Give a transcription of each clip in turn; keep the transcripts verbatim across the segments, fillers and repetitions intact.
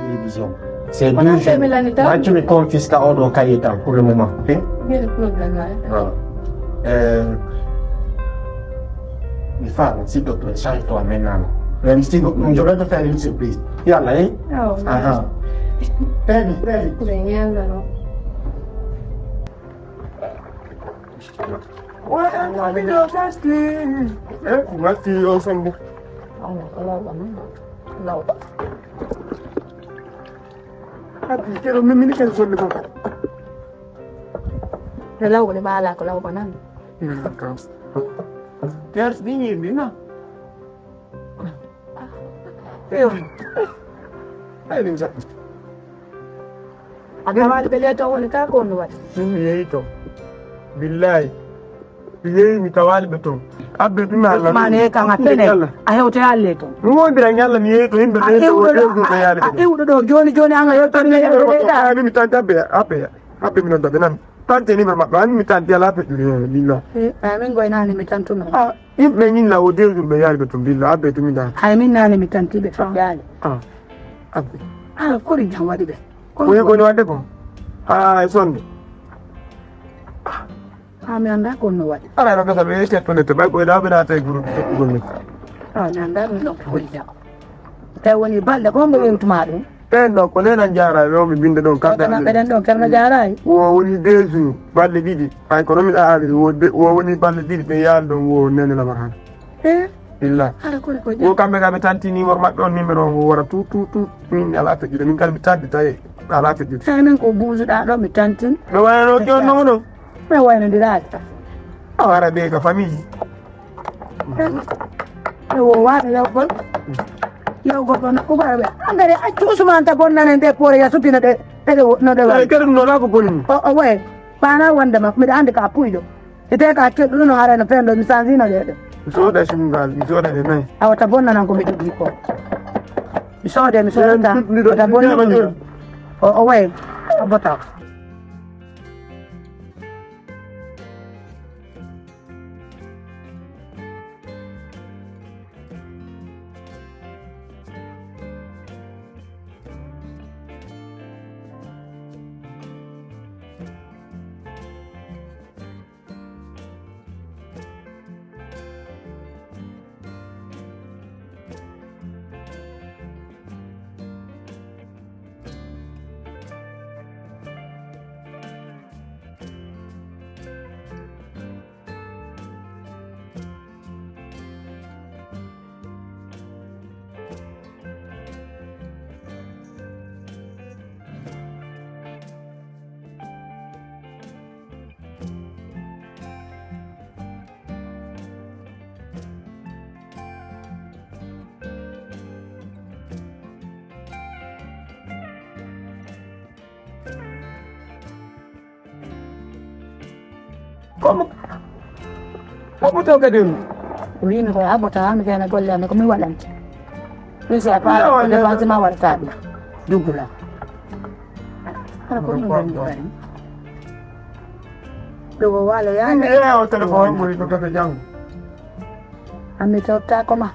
Télévision. C'est deux jours. Waccu mi confisque oɗo cahier tan pour le moment. Ok? Voilà. Euh, mi fa, s'il te plaît, charge-toi maintenant. Même si je vais te faire une surprise. Yalla, eh? Oh, ah, ah. Très vite, très vite. Why am I not asking? Eh, what do you also know? Abi, kero mi mini kan sonde ko. Law ko ne bala ko law ko nan. Yes, ni ni na. Eyo. Ay, ɗum saɗɗi. A tawaali ɓe le ton woni ka ko no waɗi? Min mi yehi ton. Billahi. Mi yehi mi tawaali ɓe ton. Abbe ɗum Allah. Mane kan a tene. A hewte alle ton. Mi wondira ñalla mi yehi ton yimɓe le ton. A hewɗo ɗo, a hewɗo ɗo, a hewɗo ɗo. Joni, joni an a hewto mi hewto ɗe ɗa. Ani mi tante abbe, abbe, abbe mi non tabe nan. Tante ni ma, ma, mi tante ala pe, billah. Eh, amin goy nani mi tantuno. Ah, yimɓe ñin na o deux jours ɓe yaari ɓe to billa, abbe to mi da. Hay min nane mi tanti ɓe to yaali. Ah, abbe. Ah, kori jam waɗi ɓe. Ko yi koni waɗde ko? Ah, e sonde. Ah, mi annda ko no waɗi. Ala no gasa ɓe yecce to nette, ɓay ko e ɗaɓe na tawi groupe tokkugol ni. Ah, mi annda mi ɗon ko woni jam. Tawi woni balɗe ko mbo yewtuma ɗum. Ɓen ɗo ko nenan jaaraay, ɓe on ɓe binde ɗon kamɓe. Kamɓe maɓɓe ɗen ɗon, Ceerno jaaraay. Wo woni deux jours, balɗe ɗiɗi. Ay, kono min aawiri, wo de, wo woni balɗe ɗiɗi, ɓe yaali ɗon, wo nene lamar han. Eh? Illa. Ala koni ko jam. Wo kamɓe ka ɓe tantini wor maɓɓe on numéro on, wo wara tout, tout, tout. Min ala feƴƴude, min kadi mi taddita e ala feƴƴude. Tawi min ko buusuɗaa ɗo, mi tantin. No wayano ki on nono. Mi waynondiraaki tan. A wara ɓe ka famille. Yo wo waata yawgol. Yawgol ɗon ko bara ɓe. Angare accu Usman ta bonnane nde poore ya suttina ɗe. Ɗe ɗe wo-, no ɗe wayi. Ay, kadi ɗum noon ko boni. O, o wayi. Bana wonde ma, miɗa andi ka puyɗo. Ete ka keddu no hara no pendo mi sanzino ɗe ɗe. Mi sooda singal, mi sooda ɗe nayi. Awa ta bonnanan ko mi ɗuɗi ko. Mi soode, mi soode ta. Wata bonni ɗum. O, o wayi. A bota. Komo, komo to kadi on. Wini ko abota, mi fena golle am ko mi waɗante. Mi sa pa, dépense ma waɗata ɗum. Dugula. Ala ko ɗum woni bari. Ɗo ko walo ya. Mi yeewa o téléphone ɓuri ko kata janngo. Ami tawta ko ma.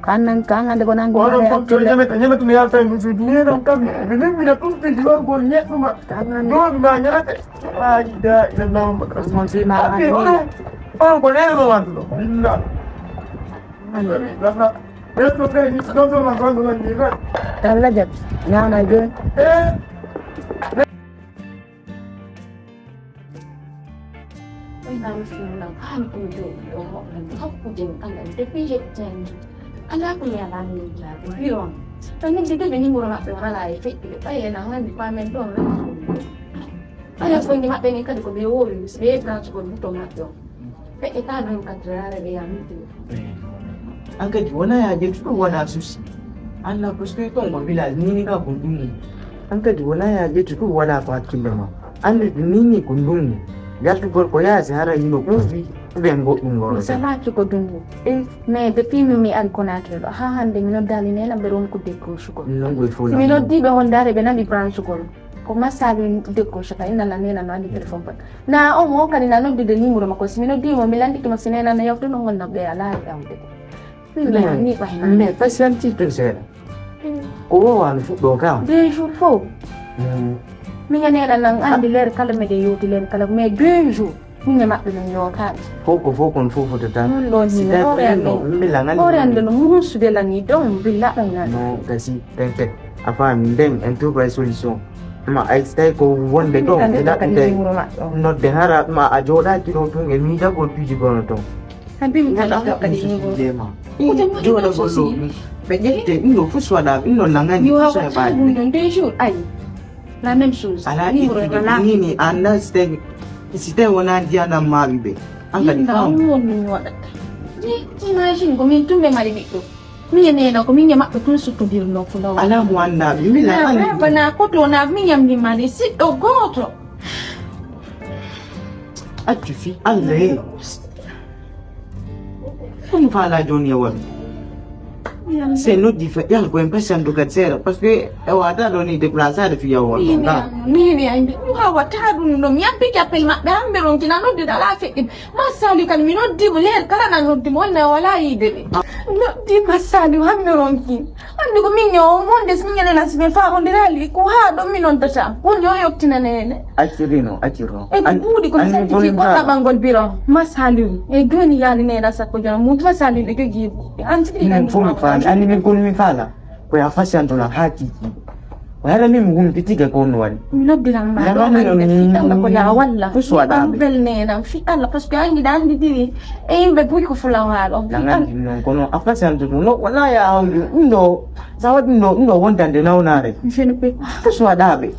Kan nan, kan hande ko nan ko onon fof to ñamete, ñamete no yalta e ɗum suudu. Ni ɗon kam, mi limmina ɗum fiji o gol ñeɗɗuma. Kan nan. Ɗo mi ma ñaate. La ilaha illallah Muhammad Rasul. Mon si ma. Abi, ani. Onon, on ko nene mo wanduɗo. Billah. Ani. Billah. Ɓen ko kay, ɗon ɗon ma gonɗo non ni rek. Tan rajab, ñaana joni. Eh. Ɓay naa mi fii nan kaan ko mi jooɗi ɗo moɗon hakkude en angal depuis yettani. Alaa ko mi alaa mi yejjaade, wi'on. Tan min de ɓe nimoro maɓɓe on alaa e feƴƴude, ɓay en a handi ko amen ɗon rek. Ɓay a fonni maɓɓe ni kadi ko ɓe woowi, so ɓe yejjitaaki ko bouton maɓɓe on. Feƴƴe kaa non quatre heures ɓe yaa mintiri. An kadi wona yaa ƴettu ɗum wona souci. An na parce que ton ko village ni ni ka ko ɗum. An kadi wona yaa ƴettu ɗum wona ko hakkille ma. An ni ɗum ni ni ko ɗum. Yaltugol ko yaasi hara hino ɓuuɓi ɓen goɗɗum ngoro. Mi salaaki ko dungu. Eh, mais depuis mi mi ari Conakry ɗo, haa hannde mi noddaali neena ɓe ronkude gauche gol. Mi non ɗo e fof. Mi noddi ɓe hondaare ɓe nani branche gol. Ko massaɓe deggo saka inna la nena no andi téléphone pat. Na on o kadi na noddude numéro makko, si mi noddi mo mi landiti mo si nena no yawtuno ngol no ɓe alaa e awde. Min mi ni ɓay na. Mais patiente to seeɗa. Ko woowaa no fuɗɗoo kam? Deux jours fow. Mm. Min e neene nan anndi leer kala meɗen yewti leer kala, mais deux jours. Min e maɓɓe min yewtaali. Fow ko fow kon fow fotata. Ɗum ɗoo si nii, tawi ko hoore an ɗum, ɗoo. Min la ngani hoore an ɗum. Ɗum ɗoo no musude la nii ɗon, billa ɗon ngani. No, gasi, pen pen. A faami, nden en trouve solution. Ma ay, si tawi ko wonde ɗon, e daɗɗude, nodde hara ma a jooɗaaki ɗoo tun e miijagol piiji gono ton. Habibi, kadi ɗum kadi ɗum ɗoo. Jooɗagol ɗoo. Ɓe ƴette, ɗum ɗoo fof so waɗaa, ɗum ɗoo la ngani, fof so heɓaani. Ɗum ɗoo deux jours, ayi. La même chose. Alaa, ni, ni, ni, anndaa si tawi, si tawi wonaa ndiyanam maaɓe ɓe. An kadi faamu. Ɗum woni mi waɗata. Ni, imagine ko min tun ɓe mari ɓiɗɗo. Min e neene ko min e maɓɓe tun sukkodirnoo ko law. Alaa mo anndaa ɓe. Min a anndi. Bana koto na min yamni mari siɗɗo gooto. Accu fii Allah he. Ko mi faalaa jooni e won. Se noddi fe, yalla ko en patientu kadi seeɗa, parce que e wata ɗo ni déplacé de fi yaw won ɗon ka. Min, min, min, mi hawata ɗum ɗo, mi yabbi jappel maɓɓe, hamɓe ronki na noddi da la feƴƴi. Ma Saliu kan mi noddi mo, leer kala na noddi mo, wonna wala yiide ɓe. Noddi ma Saliu, hamɓe ronki. Anndi ko min ñoo, wonde si ñande na si ɓe faamondirali, ko haa ɗon mi noddata. Won yo yottina neene. Accirino, accirino. E ko buuɗi ko mi santi ko ɗaɓangol biro. Ma Saliu, e jooni yaali neena sappo jono, mo ma Saliu e jogii buuɗi. An sigi min fof mi faami, anndi min kono mi faala. Ko ya fasiyanto lan haa kiikiiɗe. Ko hara min mi humpitike ko no waɗi. Mi noddiran ma ɗo hannde, fi Allah ko ya walla. Ko suwaɗa ɓe. Bel neenam, fi Allah, parce que an giɗa anndi diri. E yimɓe buy ko fulawaaɗo. Lan anndi non, kono a fasiyanto ɗum. No, wala ya hawli. Ɗum ɗo, sa waɗi ɗum ɗo, ɗum ɗo wontande nawnaare. Ko suwaɗa ɓe.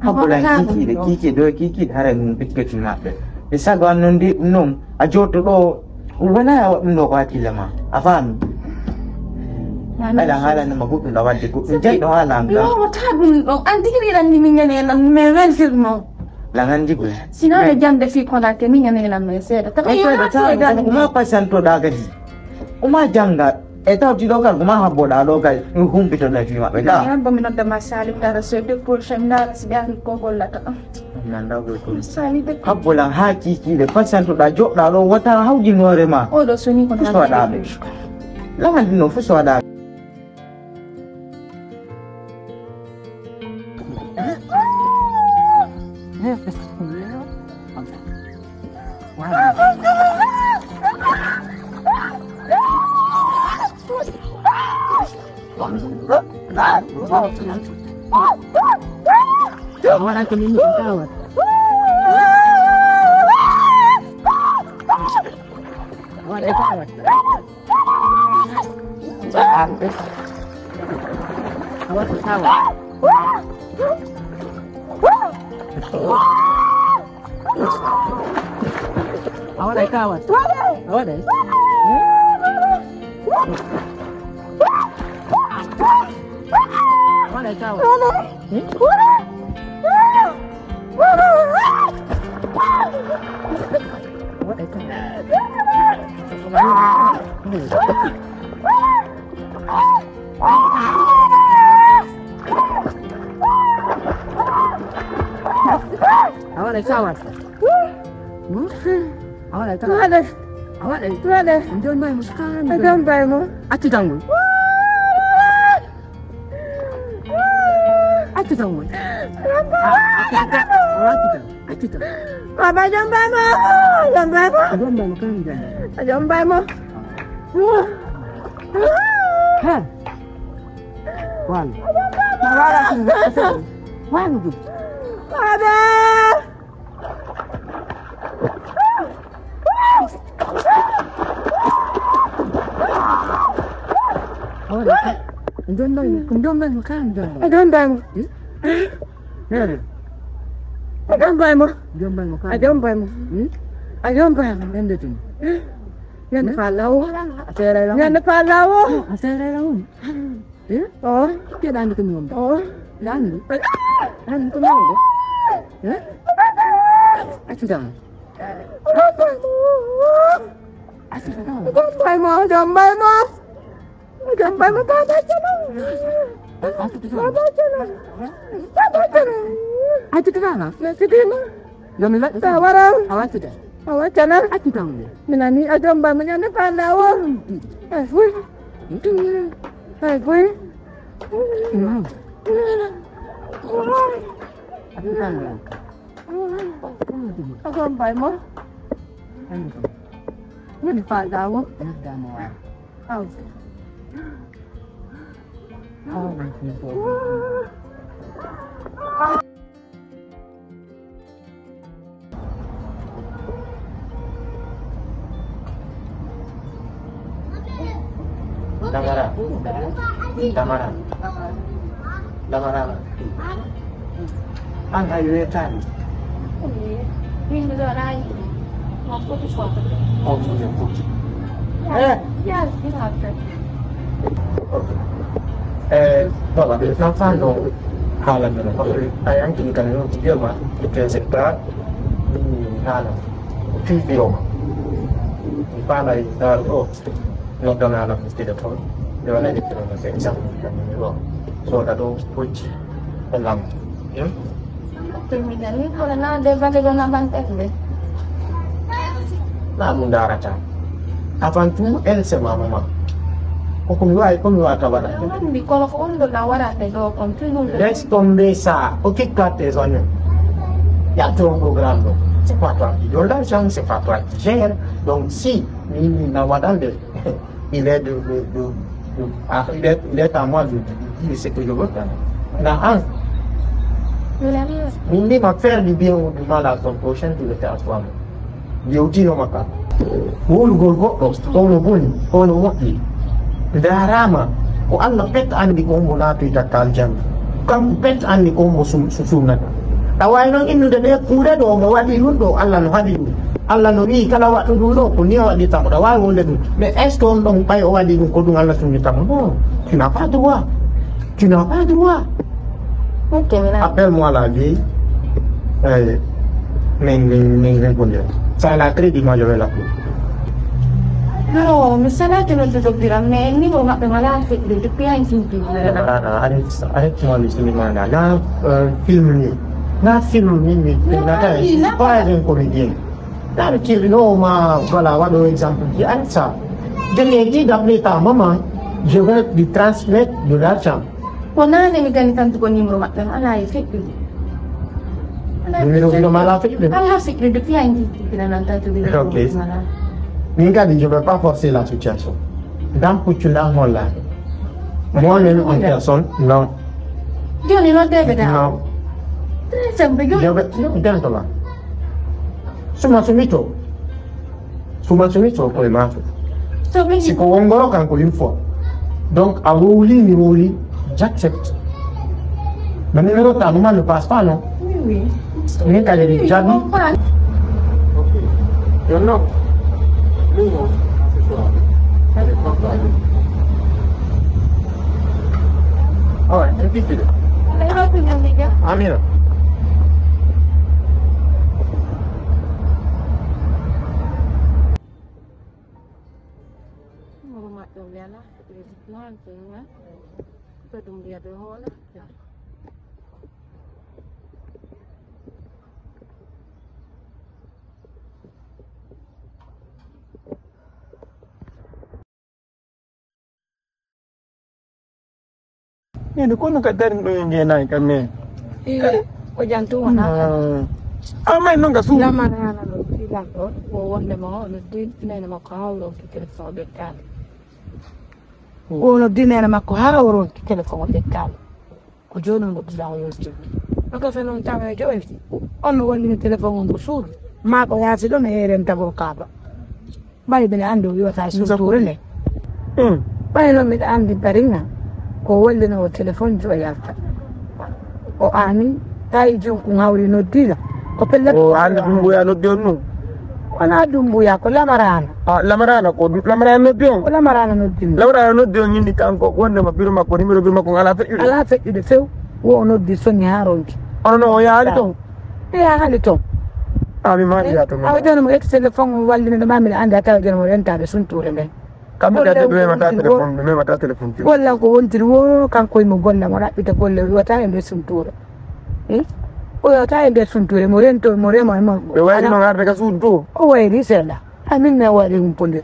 Habbolan kiikiiɗe, kiikiiɗe ɗo, kiikiiɗe, haray ɗum ɓikketi maɓɓe. E sago an non de, ɗum non, a jooɗo ɗo, wonaa a waɗi ɗum ɗo ko hakkille ma. A faami? Aɗa haalani ma goɗɗum ɗa waɗde goɗɗum. Jeyɗo haala an ɗa. Yo, wata ɗum ɗo. An tigi ɗiɗan ni min ñande lan, mais weltirno. Lan an jigo. Sinaa no jande fii konaake, min ñande lan, mais seeɗa. Tawa ay, seeɗa, seeɗa, ko ma pasantoɗa kadi. Ko ma jannga. E tawti ɗo kay, ko ma habboɗaa ɗo kay, ɗum humpito nafi maɓɓe ka. Yan bo mi nodda ma Salim dara so de pour chem dara si ɓe anndi ko gollata. Nanda ko ko. Salim de. Habbolan haa kiikiiɗe, pasantoɗaa, joɗɗaa ɗo, wata hawjinoore ma. O ɗo soni ko so waɗaa ɓe. Lan anndi no fof so waɗaa. Ahora que me invitaba. Ahora estaba. Ahora estaba. Ahora estaba. Ahora. Ahora estaba. ¿Eh? Ahora estaba. Ahora estaba. Ahora estaba. Entonces, vamos. Entonces, vamos. Accu tan woni. Accu tan woni. Accu tan. Accu tan. Baba, jom bay mo. Jom bay mo. Jom bay mo, kan jom. Jom bay mo. Ha. Wan. Wan. Wan. Baba. Ora, ndon bay mo, ndon bay mo, kan ndon bay. Ndon bay mo. Eh? Eh. Ndon bay mo. Ndon bay mo, kan. Ndon bay mo. Hmm? Ndon bay mo. Ndon bay mo. Ndon bay mo. Ndon bay mo. Eh? Oh. Ke dan ko mi wonde. Oh. Dan. Dan ko mi wonde. Eh? Accu dan. Accu dan. Jom bay mo, jom bay mo. Jom bay mo, baba cana. Baba cana. Baba cana. Accu dan. Na sidino. Yo mi waɗ. Sa waral. A wattude. A wattana. Accu tan. Mi nani a jom bay mo ñande panda o. Ay, fuy. Ay, fuy. Ako mbay mo? Woni faɗa mo? Aw. Lamara. Lamara. Lamara. An hay weetaani. Min mi ɗo raayi. Ma foti fota. On foti foti. Eh? Yes, it happened. Eh, baba, na fano hala mino. Ay anki kan no tiyo ma, ke se pa, ni hala. Tiyo ma. Ni pa na ita, oh. No dona na mistake to. Yo na ni to na se exam. So that don't put alarm. Hmm? Terminal, wala na de vale do na ban tende. Na mundara ta. Avant tout, elle, c'est ma maman. Ko ko mi wawi, ko mi wata waɗa. Wonde kono ko on ɗo na waɗande ɗo kon, tun ɗum ɗo. Laisse tomber ça. Occupe-toi de tes oignons. Il y a ton programme. C'est pas toi qui donne l'argent, c'est pas toi qui gère. Donc si, ni, ni na waɗande. Il est de, de, de, de, ah, il est, il est à moi de, de dire ce que je veux faire. Na an. Min mbi ma faire du bien ou du mal à ton prochain, tu le fais à toi-même. Yewtino makka. Wowlugol goɗɗo, ono boni, ono moƴƴi. Ndarama, ko Allah pet andi ko hombo naatoyta ka aljanna. Kanko pet andi ko hombo sum-, su-, sunnata. A wawi noon innude ɗe kuuɗe ɗo, mo waɗi ɗum ɗo, Allah no haɗi ɗum. Allah no wi'i kala waɗɗo ɗum ɗo, ko ni o waɗirta mo. Ɗa wawi wonde ɗum. Mais est-ce que on ɗon ɓay o waɗi ɗum ko ɗum Allah sunnita mo? Non, tu n'as pas droit. Tu n'as pas droit. Ok, mi nani. Appelle-moi la vieille. Eh, min, min, min répondre. Ça, elle a très dit, moi, je vais l'appeler. Non, mi salati noddude Biram, mais numéro maɓɓe wala fedde depuis un jour. Ah, ah, arrête ça, arrête-moi le cinéma là. Là, euh, film ni. Là, film ni, mais, non, mais là, attends, je suis pas un comédien. Là, le film, non, ma, voilà, voilà l'exemple. Arrête ça. Je lui ai dit d'appeler ta maman, je vais lui transmettre de l'argent. Ko naane mi gani tan ko numéro maɓɓe no alaa e feƴƴude. Numéro ɗum ɗo alaa feƴƴude? Alaa feƴƴude, depuis a indi ɗiɗi nan tan to numéro. Ok. Voilà. Min kadi, je vais pas forcer la situation. Dans kuccu, dans holla. Moi-même en personne, non. Jooni non, David, ah. Non. Très simple, jooni. Je vais, non, gentleman. Suma sumito. Tuma tumi to koye maako. So ɓe si ko wongoro kanko une fois. Donc, a wowli, mi wowli, j'accepte. Le numéro ta maman ne passe pas, non? Oui, oui. Min kadi mi jaɓi. Ok. Yo non. Min non. Allez, papa. Oh, invite-le. Amina. Wuro maɓɓe wiyana, ɓe ɗon ɗon, ɓe ɗum wiya ɓe hoola. Min ko no ka darin ɗo e ngeenaay kam, min. Iyo, ko jantu wona. Ah. A may non ka suudu. Lamaraana no dilan ɗo, o wonde mo, o noddi nene makko haa o ronki telefon o ƴettaali. O noddi nene makko haa o ronki telefon o ƴettaali. Ko jooni o noddi lan o yewti. Ɗo ka fe non tawa e jooni. On no wallini telefon on ko suudu. Maa ko yaasi ɗo mi heeren tabo kaaba. Ɓay mbiɗa anndi o wi'ata e suntuure nde. Mm. Ɓay noon mbiɗa anndi Barina ko wallino o telefon o yalta. O aani, tawi jonkun hawri noddiino. Ko pellet. O aani Dumbuya noddi on nun? Wonaa Dumbuya, ko Lamaraana. Ah, Lamaraana, ko du-, Lamaraana noddi on? Ko Lamaraana noddi mo. Lamaraana noddi on inni kanko, wonde ma biro makko, numéro biro makko alaa feƴƴude? Alaa feƴƴude few. Wo o noddi sonni haa ronki. Hono no o yaali ton? Ɓe yahani ton. A mi maɗi ya ton. Awa jooni mo ƴetti téléphone mo wallini ɗo ma mbiɗa anndi a tawa jooni mo rentaade suntuure nden. Kamɓe kadi ɓe memata téléphone, ɓe memata téléphone. Golla ko wontiri wo kanko e mo golla mo ɗaɓɓita golle o wi'ata e nder suntuure. Hmm? O wi'ata e nder suntuure mo rento mo rema e mo. Ɓe wayri no arde ka suudu to. O wayri seeɗa. Amin mi waɗi humpude.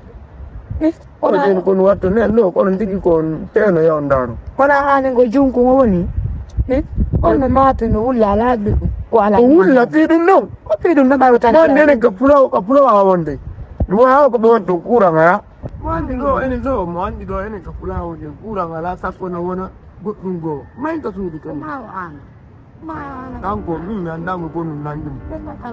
Eh, kono kono watto nen ɗo, kono tigi ko on teno yo on ndaaro. Kono haani ngo junko ngo woni. Eh, kono maate no wulla alaa ɓiɗɗo. Ko alaa. O wulla fii ɗum ɗon. O fii ɗum ɗon ɓaawo tan. Mo nene ka fulaw, ka fulaw a wonde. Ɗum hawa ko ɓe wonto kuuran alaa. Mo andi ɗo enen ɗo, mo andi ɗo enen ka fulaw wonde kuuran alaa, sakko no wona goɗɗum goo. Mayn ka suudu kan. Maawo aan. Kanko min mi anndaa mo ko min nanndi mo.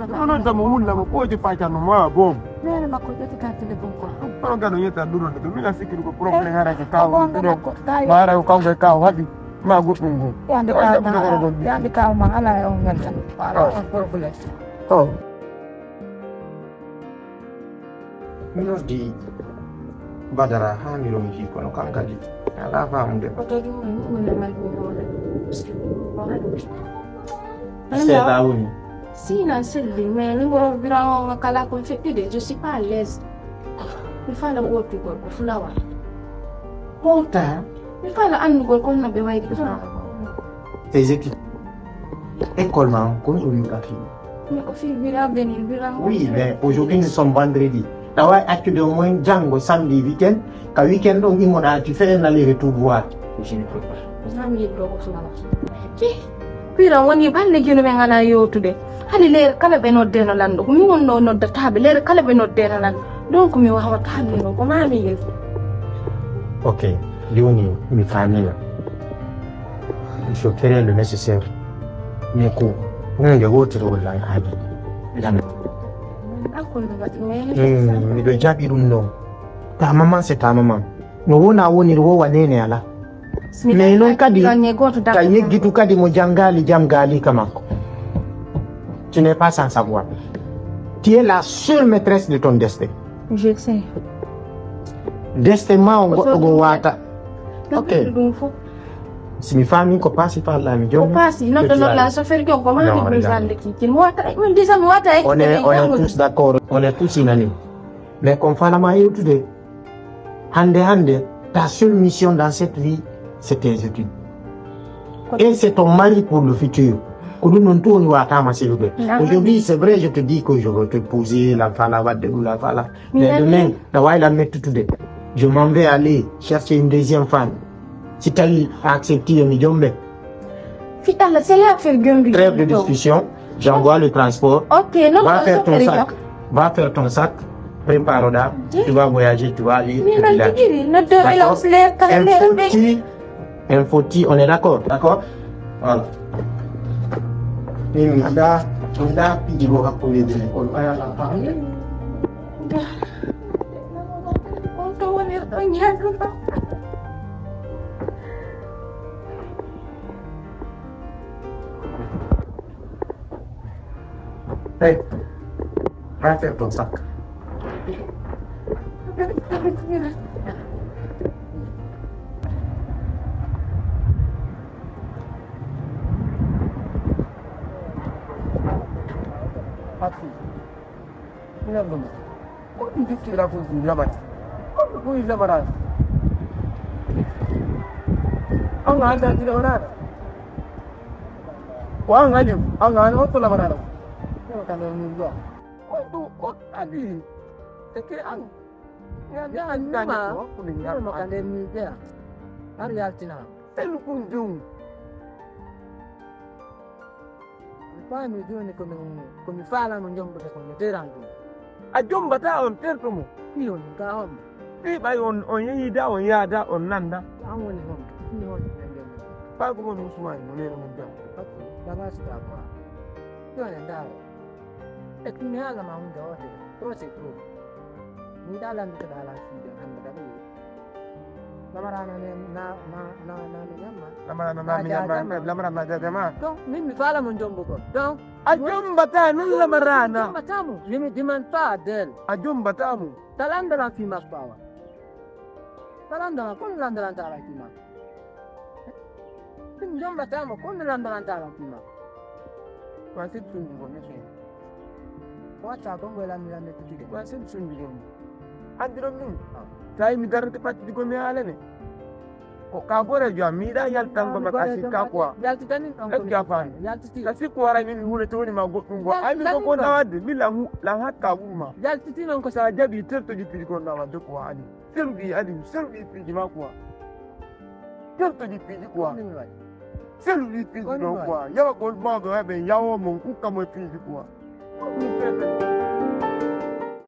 Kono non tamo wulla mo ko je fayta no ma bom. Mere makko ƴetti ka telefon ko. Kono gado yetta ɗuɗo de min a sikki ko problème ara ke kawo ɗuɗo. Mara ko kanko e kawo haɗi ma goɗɗum go. Yande kawo ma ala e on nganta. Ala on problème. Oh. Mi noddi Badara haa mi ronki, kono kan kadi alaa faamude. Ko to ɗum woni ɗum woni amal ko wona. Seeɗa woni. Si na selli, mais ni mo birawo kala ko feɗɗude, je suis pas à l'aise. Mi fala ɓootugol ko fulawa. Hota. Mi fala annugol ko no ɓe wayri. Tes études. École ma, ko mi o wi'uɗa fii? Mais ko fii bira benin bira. Oui, mais aujourd'hui nous sommes vendredi. Tawa accude au moins janngo samedi week-end. Ka week-end ɗon immoɗa, tu fais un aller-retour voir. Je ne peux pas. Nami ɗo ko fulawa. Bira woni balɗe jooni ɓe ngalaa yewtude. Hani leere kala ɓe noddeno lanndo. Ko min wonno noddataaɓe leere kala ɓe noddeno lanndo. Donc mi waawataa min ɗo ko maa mi yeru. Ok, jooni mi faamii. Il faut faire le nécessaire. Mais ko huunde wootere walla haali. Lam. Ɗakkol no waɗi men. Hmm, miɗo jaɓi ɗum ɗo. Ta maman, c'est ta maman. No wona woniri wo wa nene ala. Mais non kadi, ta yeggitu kadi mo jangaali jam gaali ka makko. Tu n'es pas sans savoir. Tu es la seule maîtresse de ton destin. Je sais. Destin ma on goɗɗo go wata. Ok. Ɗum fof. Si mi faami ko paasi faalɗa mi jom. Ko paasi, non, non, la chauffeur jom ko ma mi besoin de kikin. Mi wata, mi disa mi wata. On est, on est tous d'accord. On est tous unanimes. Mais comme faalama yewtude. Hande, hande, ta seule mission dans cette vie, c'est tes études. Et c'est ton mari pour le futur. Ko ɗum non tun woni watama selude. Aujourd'hui, c'est vrai, je te dis que je veux t'épouser, la fala, wadde ɗum, la fala. Mais demain, na wawi la mettude. Je m'en vais aller chercher une deuxième femme. Si tawi a accepti, yo mi jombe. Fi Allah, c'est l'affaire Gambie. Trêve de discussion. J'envoie le transport. Ok, non, va faire ton sac. Va faire ton sac. Prépare là. Tu vas voyager, tu vas aller au village. D'accord? Infoti, infoti, on est d'accord? D'accord? Voilà. Min mi anda, mi anda piji go hakkunde de. Hey, va faire ton sac. Papi, mira dónde. Ko ɗum jiftirɗa ko ɗum lamata? Ko ɗum lamata? An a anndaa ɗi lamata? Ko an haali, an a anndaa on to lamata? Ko ɗum ko adi. Teke an. Ya, ya, ya, ya, ko ɗum ya. Ko ɗum ka nder mi jeya. Har yaltina. Sen ɗum ɗum. Mi faami jooni ko mi, ko mi faalaa mo jombude ko mi teran ɗum. A jombataa on terɗo mo. Iyo, ka on. Fii ɓay on, on yehii da, on yaada, on nanda. An woni honto? Ɗum woni ɓen ɓen. Faa ko mon Usmaan, mo neene mon jam. Ok, daga sika quoi. Jooni ndaaro. E tun mi haala ma hunde wootere. Ɗo c'est trop. Mi yiɗaa lanndito ɗaa lan suuɗe hannde kadi. Lamaraana ne na, na, na, na mi ñamma. Lamaraana na mi ñamma. Lamaraana na jajama. Donc, min mi faala mo jombugol. Donc, a jombataa non lamaraana. Jombataa mo. Je me demande pas d'elle. A jombataa mo. Ta lanndoran fii makko awa. Ta lanndoran, ko mi lanndorantaa lan fii makko. Min jombataa mo, ko mi lanndorantaa lan fii makko. Ko a sirtu ndu ko mi fii. Ko watta ko ngoy lammi lammi tigi. Ko a sirtu ndu ko. Andiron min. Tawi mi darante ɓattude ko mi haalane. Ko ka goreejo am, mi yiɗaa yaltango ma ka sikka quoi. Yaltitani on. Est-ce que a faami? Yaltiti. Ka sikku waray min mi hulete woni ma goɗɗum go. Ay mi ko ko nawadde, mi lan hu-, lan hakka wuma. Yaltiti non ko sa jaɓi terto jippiri ko nawadde ko waali. Selu ɗi Aliou, selu ɗi piiji ma quoi. Selu ɗi piiji quoi. Selu ɗi piiji non quoi. Yawa gol ma ɗo heɓe yawo mon kukka mo piiji quoi.